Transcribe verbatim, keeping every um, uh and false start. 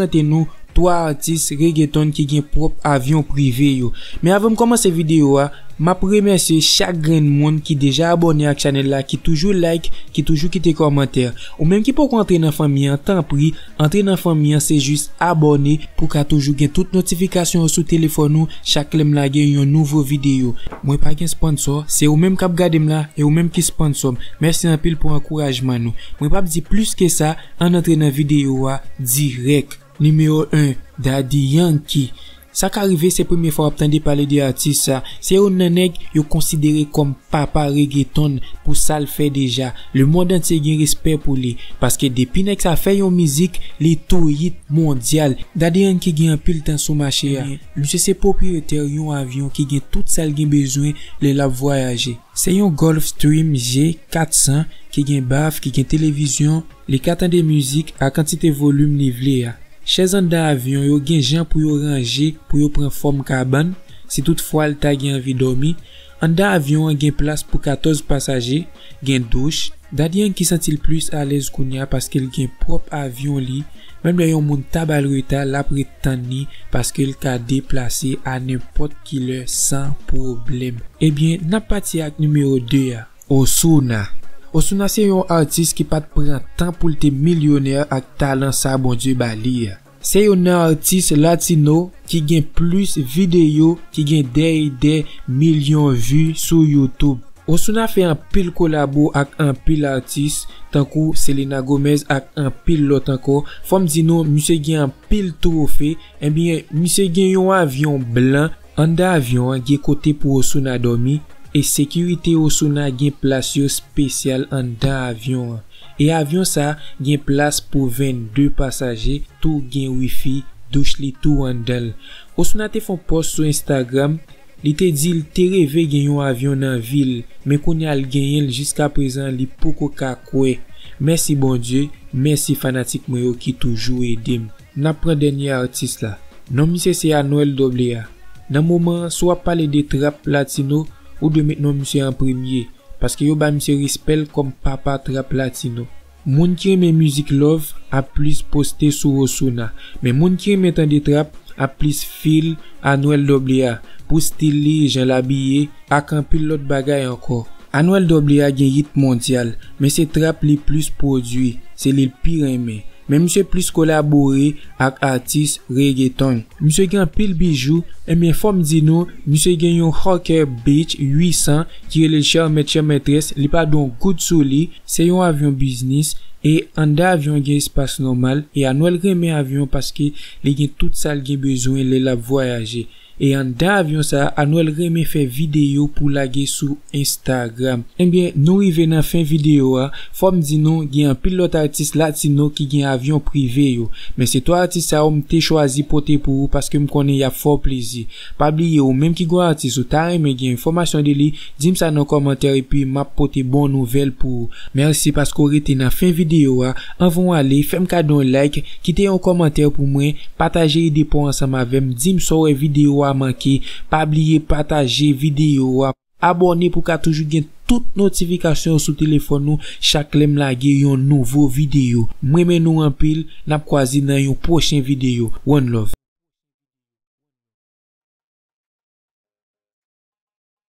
prezante nou twa atis reggaeton ki gen pwòp avyon prive yo. Men avan m kòmanse videyo a, m ap remèsye chak grenn moun ki deja abòne ak chanèl la, ki toujou like, ki toujou kite kòmantè. Ou menm ki poko antre nan fanmi an, tanpri, antre nan fanmi an, se jis abòne pou w ka toujou gen tout notifikasyon yo sou telefòn ou chak lè m lage yon nouvo videyo. Mwen pa gen sponsò, se ou menm k ap gade m la, e ou menm ki sponsò m. Mèsi anpil pou ankourajman nou. Mwen p ap di plis ke sa, ann antre nan videyo a dirèk. Nimewo en, Daddy Yankee. Sa ka rive se premye fwa w ap tande pale de atis sa. Se youn nan nèg yo konsidere kòm papa reggaeton pou sa l fè deja. Lemonn antye gen respè pou li, paske depi nèg sa fè yon mizik, li tou hit mondyal. Daddy Yankee gen anpil tan sou mache a. Ebyen, misye se pwopriyetè yon avyon ki gen tout sa l gen bezwen lè l ap vwayaje. Se yon Gulfstream G kat san ki gen baf, ki gen televizyon, li ka tande mizik a kantite volim li vle a. Chèz anndan avyon yo gen jan pou yo ranje pou yo pran fòm kabann, si toutfwa l ta gen anvi dòmi. Anndan avyon an gen plas pou katòz pasaje, gen douch. Daddy Yankee santi l plis alèz kounye a paske l gen pwòp avyon li. Menm lè yon moun ta ba l reta, l ap ret tann li paske l ka deplase a nenpòt ki lè san pwoblèm. Ebyen, n ap pati ak nimewo de a. Ozuna. Ozuna se yon atis ki pa t pran tan pou l te milyonè ak talan sa Bondye ba li a. Se youn nan atis latino ki gen plis videyo ki gen dè e dè milyon vi sou YouTube. Ozuna fè anpil kolabo ak anpil atis, tankou Selena Gomez ak anpil lòt ankò. Fò m di nou, misye gen anpil twofe. Ebyen, misye gen yon avyon blan. Anndan avyon an gen kote pou Ozuna dòmi, e sekirite Ozuna gen plas yo espesyal anndan avyon an. E avyon sa gen plas pou vennde pasaje, tou gen wifi, douch li tou anndan l. Ozuna te fè yon pòs sou Instagram, li te di l te reve gen yon avyon nan vi l, men kounye a l genyen l, jiskaprezan li poko ka kwè. Mèsi Bondye, mèsi fanatik mwen yo ki toujou ede m. N ap pran dènye atis la. Non misye se Anuel doble A. Nan moman an, si w ap pale de trap latino, ou dwe met non misye an premye, paske yo ba misye respè l kòm papa trap latino. Moun ki renmen mizik love ap plis poste sou Ozuna, men moun ki renmen tande trap ap plis feel Anuel doble A pou stil li, jan l abiye, ak anpil lòt bagay ankò. Anuel doble A gen hit mondyal, men se trap li plis pwodui, se li l pi renmen. Men misye plis kolabore ak atis reggaeton. Misye gen anpil bijou, ebyen fò m di nou, misye gen yon Hawker Beech uit san ki rele l chè mèt chè mètrès, li pa dwe yon goud sou li, se yon avyon biznis, e anndan avyon an gen espas nòmal, e Anuel renmen avyon paske li gen tout sa l gen bezwen lè l ap vwayaje. E anndan avyon sa, Anuel renmen fè videyo pou lage sou Instagram. Ebyen, nou rive nan fen videyo a. Fò m di nou, gen anpil lòt atis latino ki gen avyon prive yo. Men se twa atis sa yo m te chwazi pote pou ou paske m konnen y ap fè w plezi. Pa bliye, ou menm ki gen yon atis ou ta renmen gen enfòmasyon de li, di m sa nan kòmantè epi m ap pote bon nouvèl pou ou. Mèsi paske w rete nan fen videyo a. Anvan w ale, fè m kado yon like, kite yon kòmantè pou mwen, pataje ide pa w ansanm avè m, di m sa w wè videyo a manke. Pa bliye pataje videyo a. Abòne pou w ka toujou gen tout notifikasyon yo sou telefòn ou chak lè m lage yon nouvo videyo. M renmen nou anpil, n ap kwaze nan yon pwochen videyo. One love.